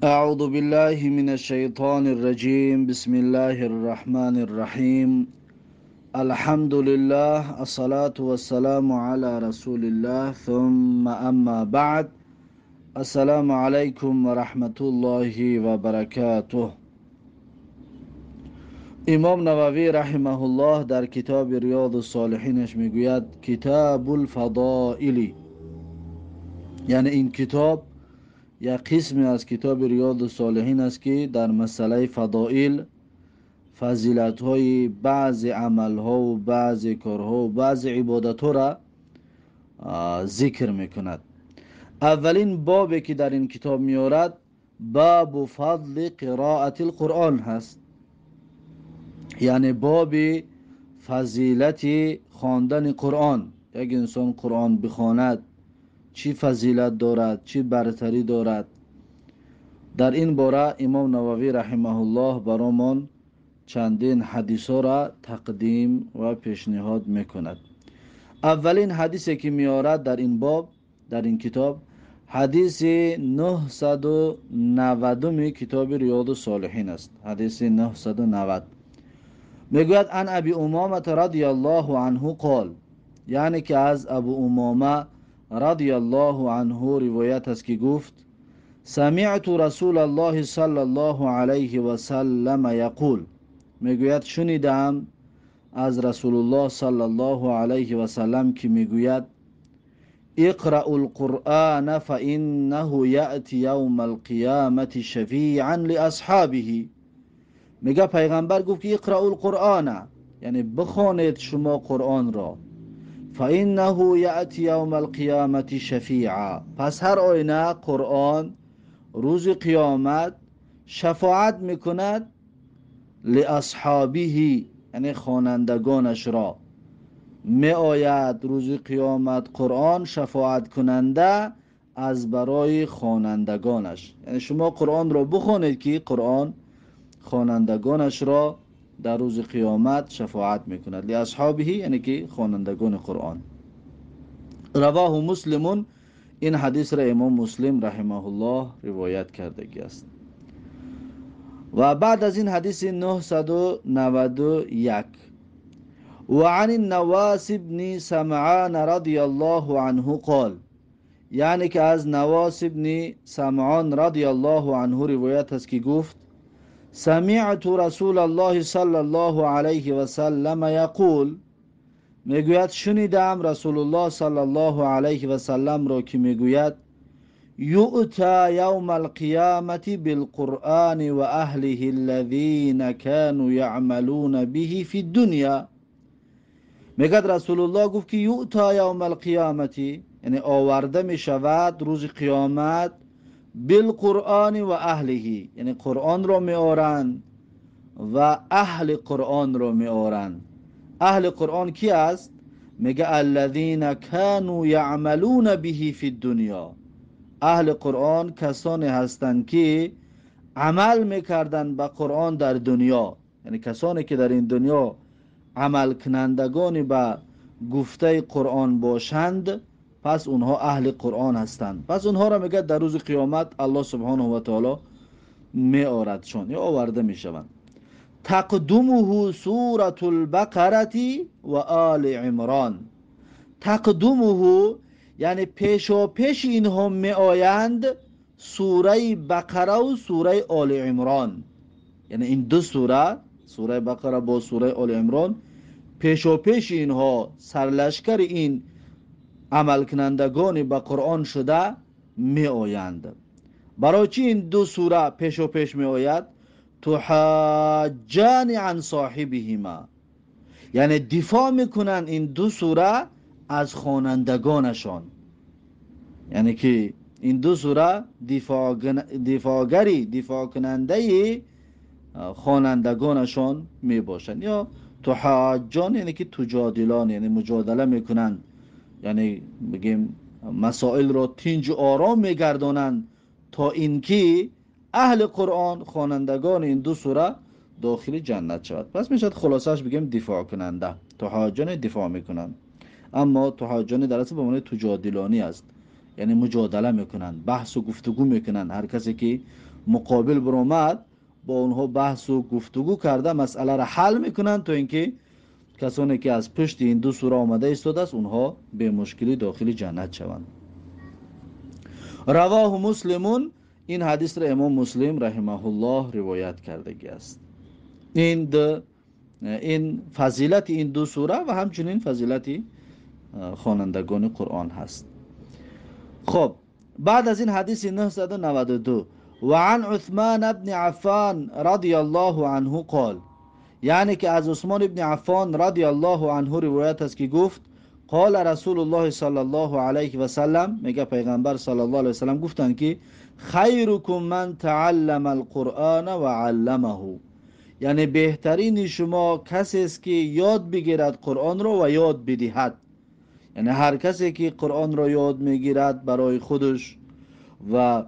أعوذ بالله من الشيطان الرجيم. بسم الله الرحمن الرحيم. الحمد لله، الصلاة والسلام على رسول الله، ثم أما بعد. السلام عليكم ورحمة الله وبركاته. امام نووی رحمه الله در کتاب ریاض الصالحینش میگوید کتاب الفضائل، یعنی این کتاب یک قسمی از کتاب ریاض الصالحین است که در مسئله فضائل، فضیلت های بعض عمل ها و بعض کارها و بعض عبادت ها را ذکر میکند. اولین بابی که در این کتاب میارد باب فضل قراءت القرآن هست، یعنی باب فضیلت خواندن قرآن. یک انسان قرآن بخواند چی فضیلت دارد، چی برتری دارد. در این باره امام نووی رحمه الله برامون چندین حدیث را تقدیم و پیشنهاد میکند. اولین حدیثی که میارد در این باب، در این کتاب، حدیث 990 کتاب ریاض الصالحین است. حدیث 990 میگوید عن ابی امامه رضی الله عنه قال، یعنی که از ابو امامه رضی الله عنه روایت است که گفت سمعت رسول الله صلی الله علیه و سلم یقول، میگوید شنیدم از رسول الله صلی الله علیه و سلم که میگوید اقرأوا القرآن فإنه یأتی یوم القیامة شفیعا لأصحابه. میگه پیغمبر گفت که اقرأوا القرآن، یعنی بخوانید شما قرآن را، فإنه یأتی یوم القیامة شفیعا، پس هر آینه قرآن روز قیامت شفاعت میکند لأصحابه، یعنی خوانندگانش را. می آید روز قیامت قرآن شفاعت کننده از برای خوانندگانش، یعنی شما قرآن را بخوانید که قرآن خوانندگانش را در روز قیامت شفاعت میکند. لاصحابه یعنی که خوانندگان قرآن. رواه مسلم، این حدیث را امام مسلم رحمه الله روایت کردگی است. و بعد از این حدیث 991 و عن النواس بن سمعان رضی الله عنه قال، یعنی که از نواس بن سمعان رضی الله عنه روایت است که گفت سمعت رسول الله صلی الله علیه و سلم یقول، میگوید شنیدم رسول الله صلی الله علیه و سلم را که میگوید یؤتی یوم القیامة بالقرآن و اهله الذین كانوا یعملون به فی الدنیا. میگد رسول الله گفت که یؤتی یوم القیامة، یعنی آورده میشود روز قیامت، بالقرآن و اهله، یعنی قرآن را میآورند و اهل قرآن را میآورند. اهل قرآن کی است؟ میگه الذین كانوا یعملون به فی الدنیا. اهل قرآن کسانی هستند که عمل میکردند به قرآن در دنیا، یعنی کسانی که در این دنیا عمل کنندگانی به گفته قرآن باشند، پس اونها اهل قرآن هستند. پس اونها را میگه در روز قیامت الله سبحانه و تعالی میآوردشون یا آورده میشوند. تقدمه سورة البقره و آل عمران. تقدمه یعنی پیشا پیش اینها میآیند سوره بقره و سوره آل عمران، یعنی این دو سوره، سوره بقره با سوره آل عمران، پیشا پیش اینها سرلشکر این عمل کنندگان به قرآن شده می آیند. برای چی این دو سوره پیش و پیش می آید؟ تحاجان عن صاحبهما، یعنی دفاع میکنند این دو سوره از خوانندگانشان، یعنی که این دو سوره دفاعگری، دفاع کننده خوانندگانشان می باشند. یا تحاجان یعنی که تجادلان، یعنی مجادله میکنند، یعنی بگیم مسائل را تینج آرام میگردانند تا اینکه اهل قرآن، خوانندگان این دو سوره داخل جنت شود. پس میشد خلاصش بگیم دفاع کننده، تحاجان دفاع میکنند. اما تحاجان در اصل به معنی تجادلانی است، یعنی مجادله میکنند، بحث و گفتگو میکنند. هر کسی که муқобил баромад бо онҳо баҳсу гуфтугӯ карда масъаларо ҳал мекунанд, то инки касоне ки аз пушти ин ду сура омада истодааст, онҳо бемушкилӣ дохили ҷаннат шаванд. Равоҳу Муслимун, ин ҳадисро имом Муслим раҳимаҳуллоҳ ривоят кардагӣ аст. Ин фазилати ин ду сура ва ҳамчунин фазилати хонандагони Қуръон ҳаст. Хоб, баъд аз ин ҳадиси 992: وعن عثمان بن عفان رضي الله عنه قال، یعنی که از عثمان ابن عفان رضی الله عنه روایت است که گفت: قال رسول الله صلی الله علیه و سلم، میگه پیغمبر صلی الله علیه و سلم گفتند که خیرکم من تعلم القرآن و علمه، یعنی بهترین شما کسی است که یاد بگیرد قرآن را و یاد بدهد. یعنی هر کسی که قرآن را یاد میگیرد برای خودش و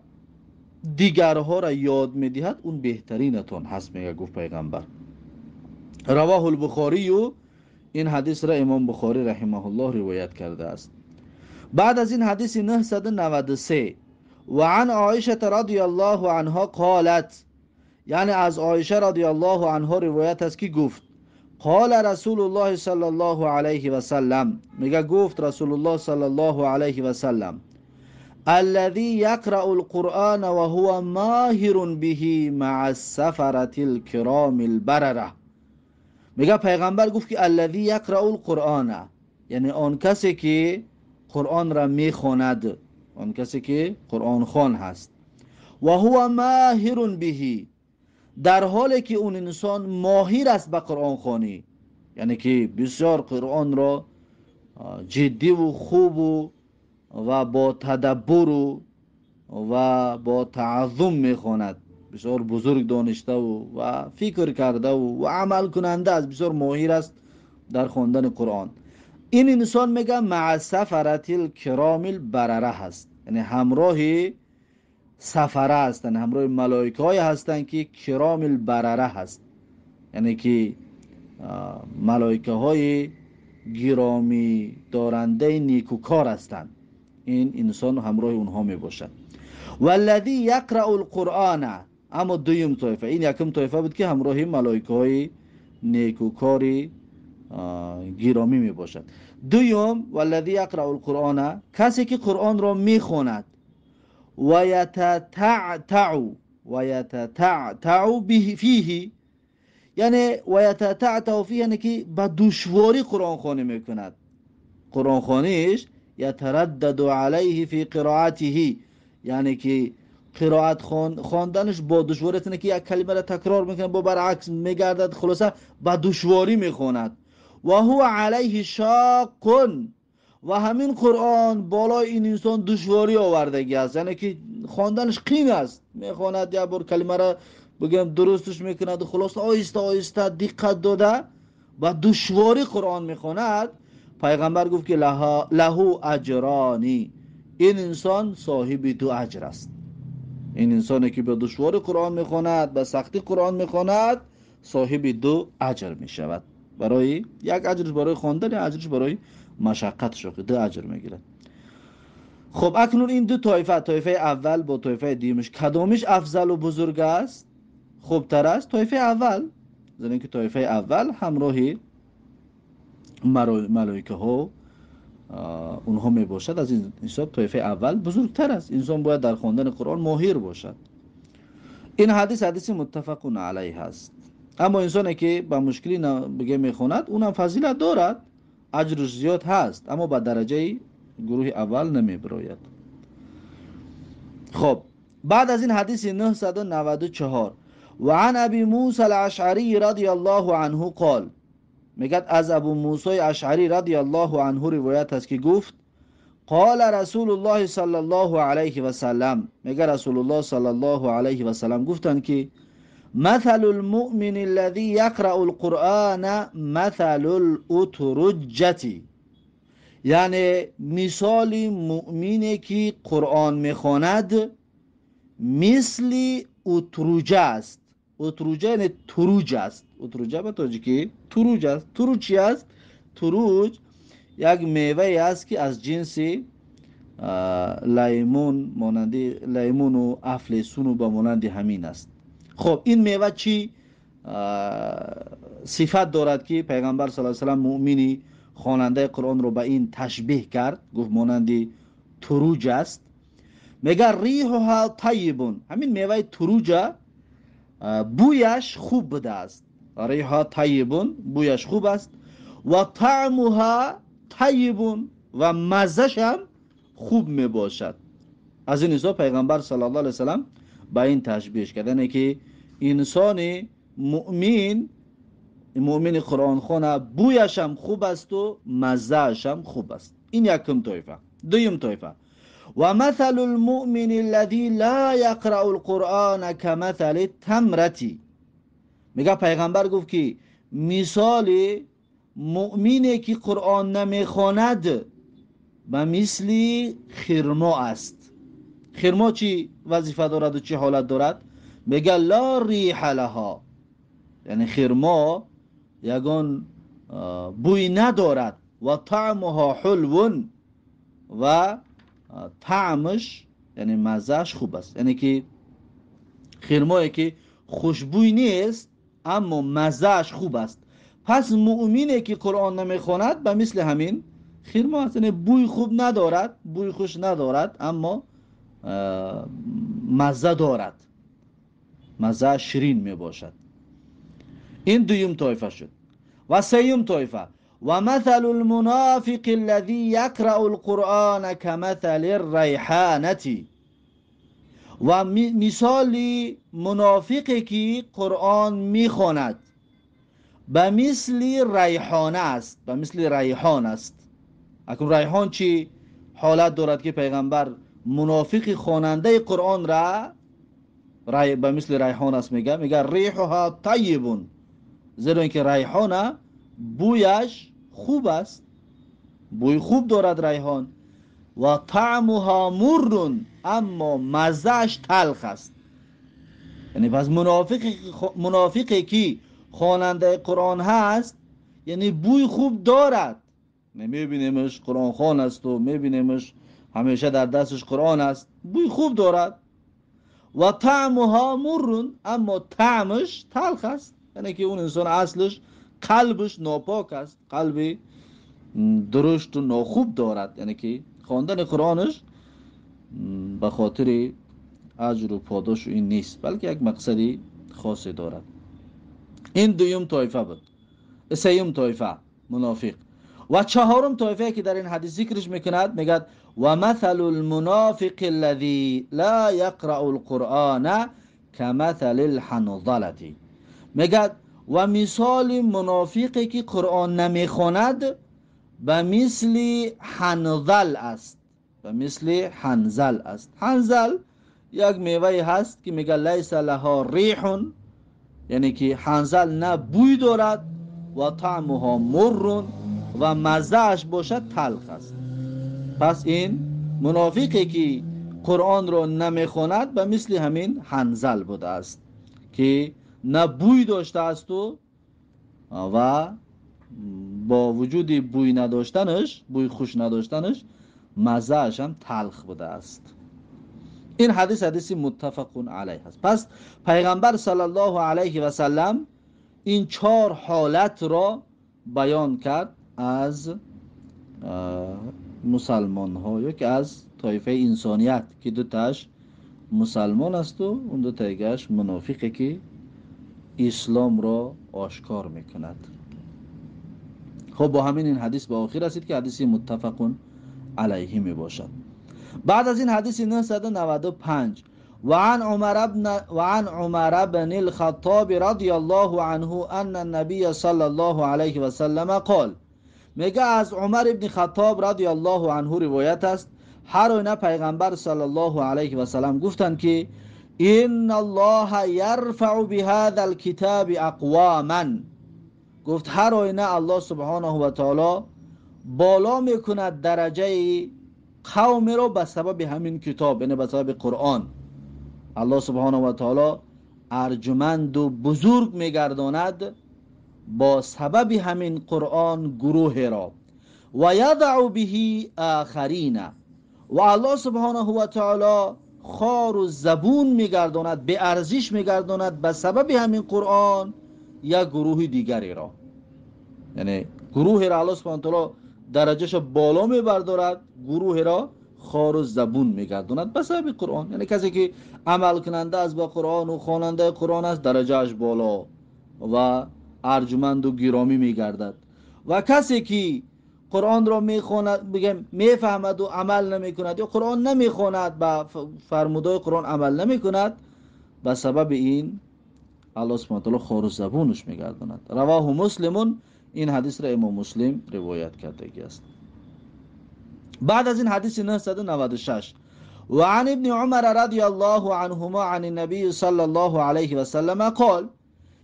دیگرها را یاد میدهد، اون بهترینتون هست، میگه گفت پیغمبر. رواه البخاری، این حدیث را امام بخاری رحمه الله روایت کرده است. بعد از این حدیث 993: وعن عایشه رضی الله عنها قالت، یعنی از عایشه رضی الله عنها روایت است که گفت: قال رسول الله صلی الله علیه و سلم، میگه گفت رسول الله صلی الله علیه و سلم: الذي يقرأ القرآن وهو ماهر به مع السفرة الكرام البرره. میگه پیغمبر گفت که الذي يقرأ القرآن، یعنی آن کسی که قرآن را میخواند، آن کسی که قرآن خوان هست، و هو ماهر به، در حالی که اون انسان ماهر است به قرآن خوانی، یعنی که بسیار قرآن را جدی و خوب و با تدبر و با تعظم میخواند، بسیار بزرگ دانشته و فکر کرده و عمل کننده است، بسیار ماهر است در خواندن قرآن. این انسان میگه مع سفرة الکرام البرره هست، یعنی همراه سفره هستند، همراه ملائکه های هستند که کرام البرره هست، یعنی که ملائکه های گرامی دارنده نیکوکار هستند. این انسان همراه اونها می باشد. والذی یقرأ القرآن، اما دویم طایفه، این یکم طایفه بود که همراه ملائکه های نیکوکاری گرامی می باشد. دویم والذی یقرأ القرآن، کسی که قرآن را می خواند و یتتعتع و یتتعتع فیه، یعنی و یتتعتع فیه یعنی که با دشواری قرآن خوانی میکند، قرآن خوانیش یتردد علیه فی قرائته، یعنی که قرائت خواندنش با دشواری است، که یک کلمه را تکرار میکنه با برعکس میگردد، خلاصه با دشواری میخواند. و هو علیه شاق، و همین قرآن بالای این انسان دشواری آوردگی است، یعنی که خواندنش قین است، میخواند یک بار کلمه را بگم درستش میکند، خلاص آهسته آهسته دقت داده با دشواری قرآن میخواند. پیغمبر گفت که لهو اجرانی، این انسان صاحب دو اجر است. این انسانی که به دشواری قرآن میخواند، به سختی قرآن میخواند، صاحب دو اجر میشود. برای یک اجرش برای خواندن، یک اجرش برای مشقتش، دو اجر میگیرد. خب اکنون این دو طایفه، طایفه اول با طایفه دیمش، کدامش افضل و بزرگ است، خوبتر است؟ طایفه اول. زنی که طایفه اول همراه ملائکه ها اونها می باشد، از این حساب طایفه اول بزرگتر است. انسان باید در خواندن قرآن ماهر باشد. این حدیث حدیث متفق علیه است. اما انسانی که با مشکلی بگه میخواند، اونم فضیلت دارد، اجرش زیاد هست، اما به درجه گروه اول نمی براید. خب بعد از این حدیث 994: و عن ابی موسی الاشعری رضی الله عنه قال، میگد از ابو موسی اشعری رضی الله عنه روایت است که گفت: قال رسول الله صلی الله علیه و سلم، میگه رسول الله صلی الله علیه و سلم گفتند که مثل المؤمن الذي يقرأ القرآن مثل الاترجة، یعنی مثال مؤمنی که قرآن میخواند مثل اترجه است. اترجه یعنی تروج است. اترجه به تاجیکی تروج است. تروج چی است؟ تروج یک میوه است که از جنس لیمون مانند لیمون و افلیسون و به مانند همین است. خب این میوه چی صفت دارد که پیغمبر صلی الله علیه و سلم مؤمنی خواننده قرآن رو به این تشبیه کرد، گفت مانند تروج است. میگه ریحها طیبون، همین میوه تروج بویش خوب بوده است. ریحها طیبون، بویش خوب است. و طعمها طیبون، و مزه‌ش هم خوب میباشد. از این حساب پیغمبر صلی الله علیه و سلم به این تشبیه کرد، یعنی که انسان مؤمن، مؤمن قرآن خوانه بویش هم خوب است و مزه‌اش هم خوب است. این یکم طایفه. دویم طایفه، و مثل المؤمن الذي لا يقرأ القرآن كمثل التمرة. میگه پیغمبر گفت که مثال مؤمنی که قرآن نمیخواند به مثل خرما است. خرما چی وظیفه دارد و چی حالت دارد؟ میگه لا ریح لها، یعنی خرما یگان بوی ندارد. و طعمها حلو، و طعمش یعنی مزهش خوب است. یعنی که خرمایی که خوشبوی نیست اما مزهش خوب است. پس مؤمنی که قرآن نمیخواند به مثل همین خرما است، یعنی بوی خوب ندارد، بوی خوش ندارد، اما مزه دارد، مزه شیرین میباشد. این دویم طایفه شد. و سیوم طایفه، و مثل المنافق الذي يقرأ القرآن كمثل الريحانة. و مثال منافقی که قرآن میخواند به مثل ریحانه است، به مثل ریحان است. اکنون ریحان چی حالت دارد که پیغمبر منافق خواننده قرآن را به مثل ریحان است میگه؟ میگه ریحها طیبون، زیرا اینکه ریحانه بویش خوب است، بوی خوب دارد ریحان. و طعمها مر، اما مزهش تلخ است. یعنی پس منافقی که خواننده قرآن هست یعنی بوی خوب دارد، میبینیمش قرآن خوان است و میبینیمش همیشه در دستش قرآن است، بوی خوب دارد. و طعمها مر، اما طعمش تلخ است، یعنی که اون انسان اصلش قلبش ناپاک است، قلبی درشت و ناخوب دارد، یعنی که خواندن قرآنش به خاطر اجر و پاداش این نیست، بلکه یک مقصدی خاصی دارد. این دویم طایفه بود. سیوم طایفه منافق. و چهارم طایفه که در این حدیث ذکرش میکند، میگد و مثل المنافق الذي لا يقرأ القرآن كمثل الحنظلة. میگد و مثال منافقی که قرآن نمیخواند به مثل حنظل است، به مثل حنظل است. حنظل یک میوه هست که میگه لیس لها ریح، یعنی که حنظل نه بوی دارد و طعمها مر، و مزهش باشد تلخ است. پس این منافقی که قرآن را نمیخواند به مثل همین حنظل بوده است که نه بوی داشته است و با وجود بوی نداشتنش، بوی خوش نداشتنش، مزهش هم تلخ بوده است. این حدیث حدیث متفق علیه است. پس پیغمبر صلی الله علیه و سلم این چهار حالت را بیان کرد از مسلمان ها، یا که از طایفه انسانیت که دو تاش مسلمان است و اون دو تایگش منافقه که اسلام را آشکار میکند. خب با همین این حدیث به آخر رسید که حدیث متفق علیه می باشد. بعد از این حدیث 995، وعن عمر بن الخطاب رضی الله عنه ان النبی صلی الله علیه و سلم قال. میگه از عمر ابن خطاب رضی الله عنه روایت است، هر آینه پیغمبر صلی الله علیه و سلم گفتند که ان الله یرفع بهذا الكتاب اقواما. گفت هر آینه الله سبحانه و تعالی بالا میکند درجه قوم را به سبب همین کتاب، یعنی به سبب قرآن. الله سبحانه و تعالی ارجمند و بزرگ میگرداند با سبب همین قرآن گروه را. و یضع به آخرین، و الله سبحانه و تعالی خار و زبون میگرداند، به ارزش میگرداند به سبب همین قرآن یک گروه دیگری را. یعنی گروه را الله سبحانه و تعالی درجهش بالا میبردارد، گروه را خار و زبون میگرداند به سبب قرآن. یعنی کسی که عمل کننده است با قرآن و خواننده قرآن است، درجهش بالا و ارجمند و گرامی میگردد. و کسی که قرآن را میخواند، بگم میفهمد و عمل نمیکند یا قرآن نمیخواند، به فرمودهای قرآن عمل نمیکند، به سبب این الله سبحانه و تعالی خار و زبونش میگرداند. رواه مسلمون، این حدیث را امام مسلم روایت کرده است. بعد از این حدیث 996، و عن ابن عمر رضی الله عنهما عن النبی صلی الله علیه و سلم قال،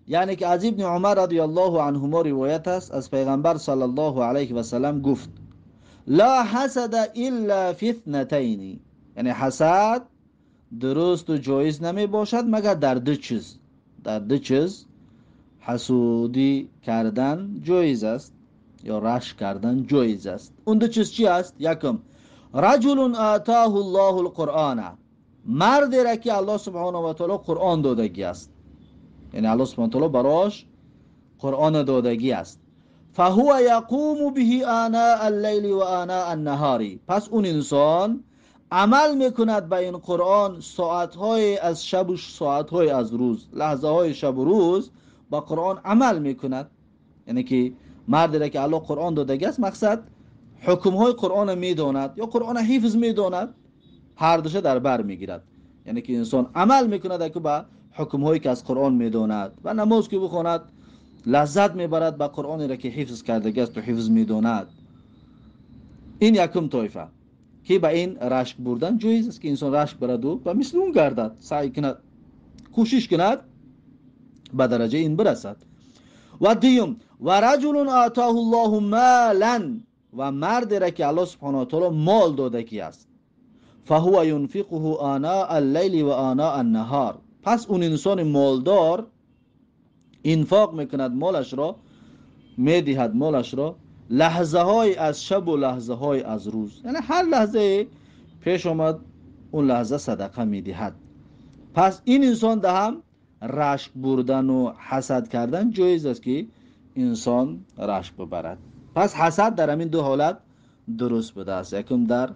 یعنی که از ابن عمر رضی الله عنهما روایت است، از پیغمبر صلی الله علیه و سلم گفت: لا حسد الا فی اثنتین، یعنی حسد درست و جایز نمی باشد مگر در دو چیز. در دو چیز حسودی کردن جایز است یا رشک کردن جایز است. اون دو چیز چی است؟ یکم، رجل آتاه الله القرآن، مردی را که الله سبحانه و تعالی قرآن دادگی است، یعنی الله سبحانه و تعالی براش قرآن دادگی است. فهو یقوم به آناء اللیل و آناء النهار، پس اون انسان عمل میکند به این قرآن ساعتهای از شب و ساعتهای از روز، لحظه های شب و روز با قرآن عمل میکند. یعنی که مردی را که الله قرآن دادگی است، مقصد حکمهای قرآن میداند یا قرآن حفظ میداند، هر دوشه در بر میگیرد. یعنی که انسان عمل میکند که به حکمهایی که از قرآن میداند و نماز که بخواند لذت میبرد به قرآنی را که حفظ کرده است و حفظ میداند. این یکم طایفه که به این رشک بردن جایز است که انسان رشک برد و به مثل اون گردد، سعی کند، کوشش کند به درجه این برسد. و دوم، و رجل آتاه الله مالا، و مرد را که الله سبحانه و تعالی مال دادگی است، فهو ينفقه آناء اللیل و آناء النهار، پس اون انسان مالدار انفاق میکند، مالش را میدهد، مالش را لحظه های از شب و لحظه های از روز، یعنی هر لحظه پیش آمد اون لحظه صدقه میدهد. پس این انسان ده هم رشک بردن و حسد کردن جایز است که انسان رشک ببرد. پس حسد در همین دو حالت درست بوده است. یکم در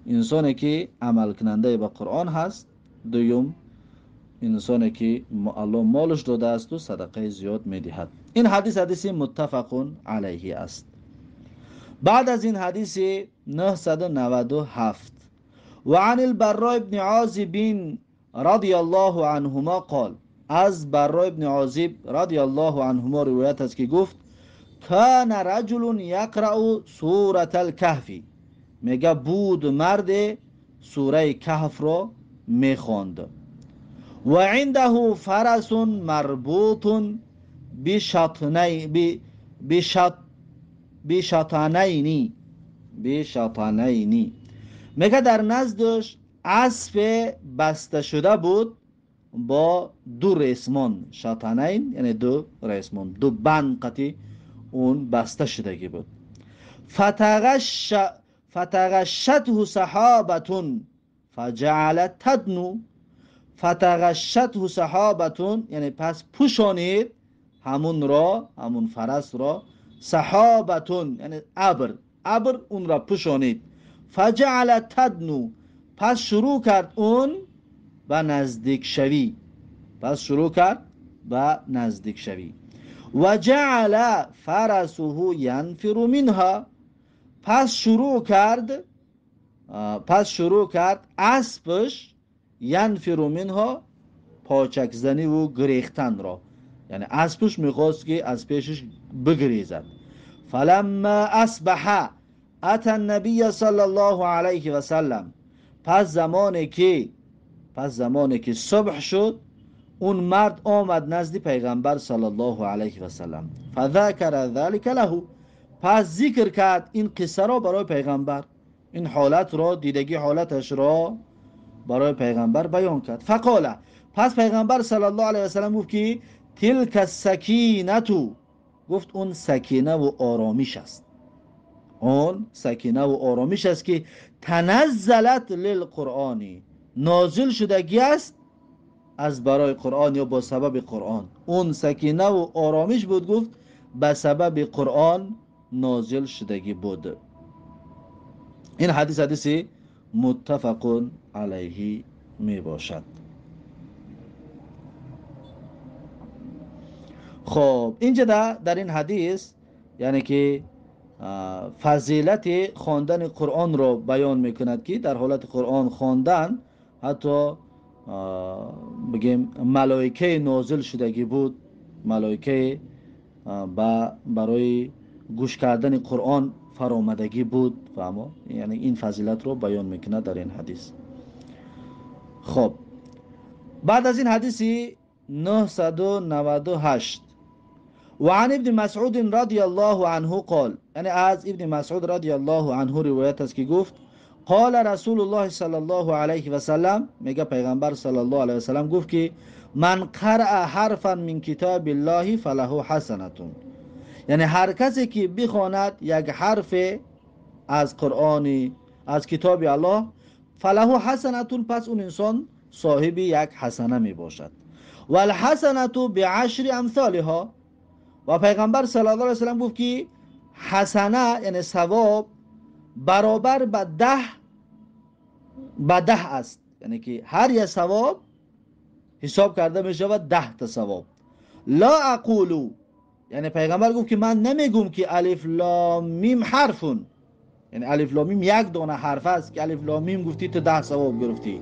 انسانی که عمل کننده به قرآن هست، دوم انسانی که الله مالش داده است و صدقه زیاد میدهد. این حدیث حدیث متفق علیه است. بعد از این حدیث 997، و عن البراء بن عازب رضی الله عنهما قال، از براء بن عازب رضی الله عنهما روایت است که گفت: کان رجل یقرأ سورة الکهف، میگه بود مرد سوره کهف را میخواند، و عنده فرس مربوط بشطنینی، میگه در نزدش اسب بسته شده بود با دو ریسمان، شطنین یعنی دو ریسمان، دو بند قطعی اون بسته شدگی بود. فتغشته سحابتون فجعلت تدنو، فتغشته سحابتون یعنی پس پوشانید همون را، همون فرس را، سحابتون یعنی ابر، ابر اون را پوشانید. فجعلت تدنو، پس شروع کرد اون به نزدیک شوی، پس شروع کرد به نزدیک شوی. و جعل فرسه ینفر منها، پس شروع کرد اسبش ینفر منها پاچک زنی و گریختن را، یعنی اسبش میخواست که از پیشش بگریزد. فلما اصبح اتى النبی صلی الله علیه و سلم، پس زمانی که صبح شد اون مرد آمد نزد پیغمبر صلی الله علیه و سلم. فذکر ذلک له، پس ذکر کرد این قصه را برای پیغمبر، این حالت را، دیدگی حالتش را برای پیغمبر بیان کرد. فقال، پس پیغمبر صلی الله علیه و سلم گفت که تلک السکینه، گفت اون سکینه و آرامش است، اون سکینه و آرامش است که تنزلت للقرآن، نازل شدگی است از برای قرآن یا با سبب قرآن. اون سکینه و آرامش بود، گفت به سبب قرآن نازل شدگی بود. این حدیث حدیث متفق علیه می باشد. خب اینجا در این حدیث یعنی که فضیلت خواندن قرآن را بیان میکند که در حالت قرآن خواندن حتی بگیم ملائکه نازل شدگی بود، ملائکه برای گوش کردن قرآن فرامدگی بود. فهمو؟ یعنی این فضیلت رو بیان میکند در این حدیث. خب بعد از این حدیثی 998 و عن ابن مسعود رضی الله عنه قال، یعنی از ابن مسعود رضی الله عنه روایت است که گفت قال رسول الله صلی الله علیه و سلم، میگه پیغمبر صلی الله علیه و سلم گفت که من قرأ حرفا من کتاب الله فله حسنه، یعنی هر کسی که بخواند یک حرف از قرآن، از کتاب الله، فله حسنه، پس اون انسان صاحب یک حسنه می باشد. والحسنه بعشر امثالها، و پیغمبر صلی الله علیه و سلم گفت که حسنه یعنی ثواب برابر به 10 است، یعنی که هر یک ثواب حساب کرده می شود 10 تا ثواب. لا اقولو، یعنی پیغمبر گفت که من نمیگم که الف لام میم حرفون، یعنی الف لام میم یک دانه حرف است که الف لام میم گفتی تو 10 ثواب گرفتی،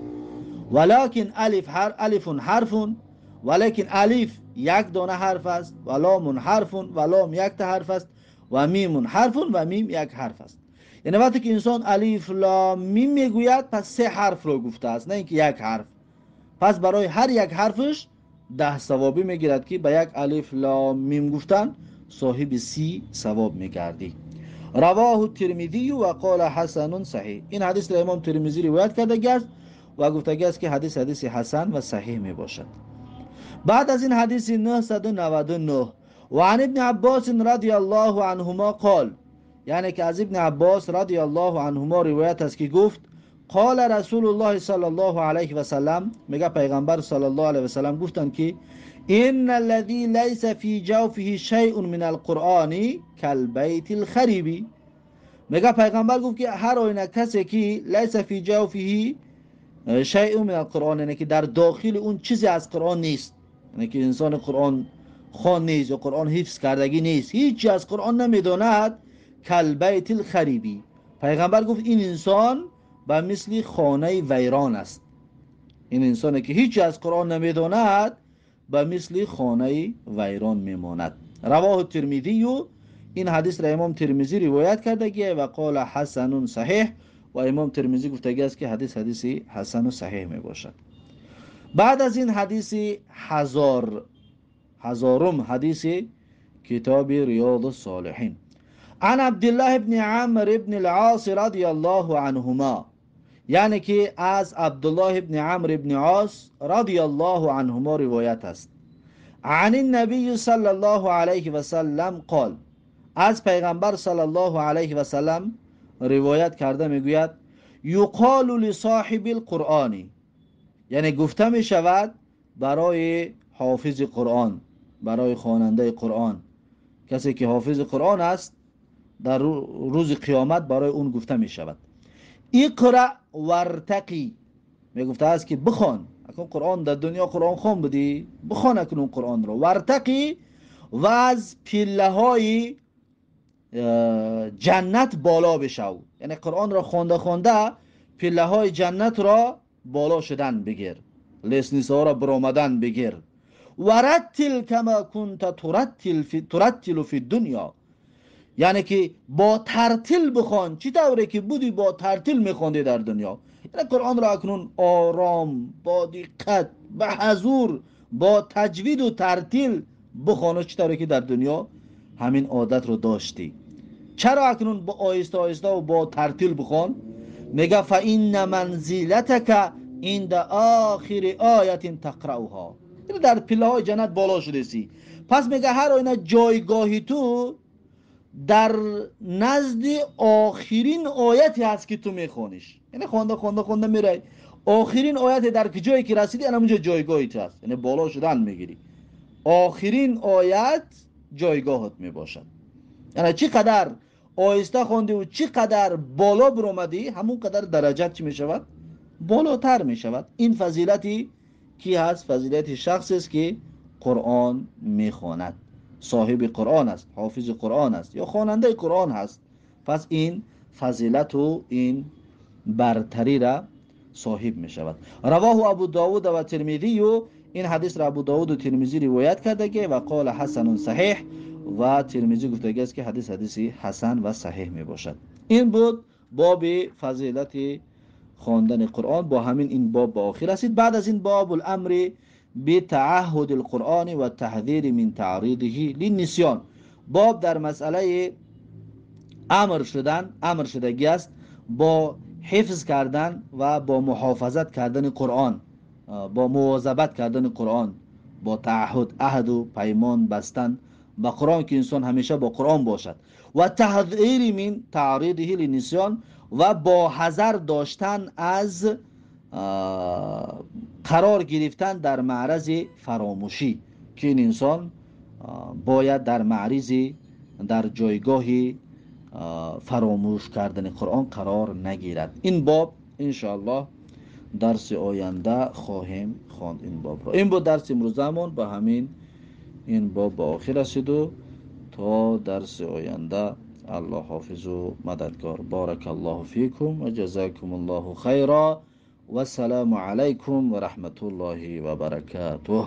ولکن الف الف حرفون، ولیکن الف یک دانه حرف است و لام حرفون و لام یک تا حرف است و میم حرفون و میم یک حرف است. یعنی وقتی که انسان الف لام میم میگوید پس 3 حرف رو گفته است، نه اینکه یک حرف. پس برای هر یک حرفش 10 ثوابی میگیرد که به یک الف لام میم گفتن صاحب 30 ثواب میگردی. رواه الترمذی و قال حسن صحیح. این حدیث را امام ترمذی روایت کرده است و گفته است که حدیث حدیث حسن و صحیح میباشد. بعد از این حدیث 999 و عن ابن عباس رضی الله عنهما قال، یعنی که از ابن عباس رضی الله عنهما روایت است که گفت قال رسول الله صلی الله علیه و سلم، میگه پیغمبر صلی الله علیه و سلم گفتند که ان الذي ليس في جوفه شيء من القرآن كالبيت الخريب. میگه پیغمبر گفت که هر آینه کسی که لیس فی جوفه شیء من القرآن، یعنی که در داخل اون چیزی از قرآن نیست، یعنی که انسان قرآن خوان نیست و قرآن حفظ کردگی نیست، هیچی از قرآن نمیداند، کالبیت الخریبی، پیغمبر گفت این انسان به مثل خانه ویران است. این انسانی که هیچی از قرآن نمیداند به مثل خانه ویران میماند. رواه الترمذی، این حدیث را امام ترمذی روایت کرده و قال حسن صحیح، و امام ترمذی گفته است که حدیث حدیث حسن و صحیح می باشد. بعد از این حدیث هزارم حدیث کتاب ریاض الصالحین، عن عبد الله ابن عمرو ابن العاص رضی الله عنهما، یعنی که از عبدالله ابن عمرو ابن عاص رضی الله عنهما روایت است. عن النبی صلی الله علیه و سلم قال، از پیغمبر صلی الله علیه و سلم روایت کرده میگوید یقال لصاحب القرآن، یعنی گفته می شود برای حافظ قرآن، برای خواننده قرآن، کسی که حافظ قرآن است در روز قیامت برای اون گفته می شود اقرأ وارتقی، می گفته است که بخوان، اکنون قرآن در دنیا قرآن خوان بودی، بخوان اکنون قرآن رو، وارتقی، و از پله های جنت بالا بشو، یعنی قرآن را خوانده خوانده پله های جنت را بالا شدن بگیر، لسنیسه ها را برآمدن بگیر. ورتل کما کنت ترتل فی الدنیا، یعنی که با ترتیل بخوان، چی طوری که بودی با ترتیل میخواندی در دنیا. یعنی قرآن را اکنون آرام، با دقت، به حضور، با تجوید و ترتیل بخوان، چی طوری که در دنیا همین عادت رو داشتی. چرا اکنون با آهسته آهسته و با ترتیل بخوان؟ میگه فإن منزلتک عند آخر آیة تقرأها، یعنی در پله های جنت بالا شده‌ای. پس میگه هر آینه جایگاهی تو дар назди охирин ояте ҳаст ки ту мехониш. Яъне хонда хонда хонда мерай, охирин ояте дар ҷое ки расидӣ, ана ҳамунҷо ҷойгоҳи ту аст, яъне боло шудан мегирӣ. Охирин оят ҷойгоҳат мебошад. Яъне чӣ қадар оҳиста хондиву чӣ қадар боло биромадӣ, ҳамон қадар дараҷат чӣ мешавад? Болотар мешавад. Ин фазилати ки ҳаст? Фазилати шахсест ки Қуръон мехонад, соҳиби Қуръон аст, ҳофизи Қуръон аст ё хонандаи Қуръон ҳаст. Пас ин фазилату ин бартарира соҳиб мешавад. Равоҳу Абу Довуд ва Тирмизию. Ин ҳадисро Абу Довуду Тирмизӣ ривоят кардаги ва қола ҳасанун саҳиҳ, ва Тирмизӣ гуфтаги аст ки ҳадис ҳадиси ҳасан ва саҳиҳ мебошад. Ин буд боби фазилати хондани Қуръон. Бо ҳамин ин боб ба охир расид. Баъд аз ин бобул амри битаъаҳуди лқуръони ва таҳдири мин таъридиҳи линнисён. Боб дар масъалаи амр шудан, амр шудагӣ аст бо ҳифз кардан ва бо муҳофазат кардани Қуръон, бо мувозабат кардани Қуръон, бо таъаҳуд, аҳду паймон бастан ба Қуръон, ки инсон ҳамеша бо Қуръон бошад, ва таҳдири мин таъридиҳи линнисён, ва бо ҳазар доштан аз қарор гирифтан дар маърази фаромӯшӣ, ки ин инсон бояд дар маъризи, дар ҷойгоҳи фаромӯш кардани Қуръон қарор нагирад. Ин боб иншоаллоҳ дарси оянда хоҳем хонд ин бобро. Ин буд дарси имрӯзамон. Ба ҳамин ин боб ба охир расиду то дарси оянда Аллоҳ ҳофизу мададгор. Баракаллоҳу фикум ва ҷазакумуллоҳу хайра. Вассалому алайкум ва раҳматуллоҳи ва баракатуҳ.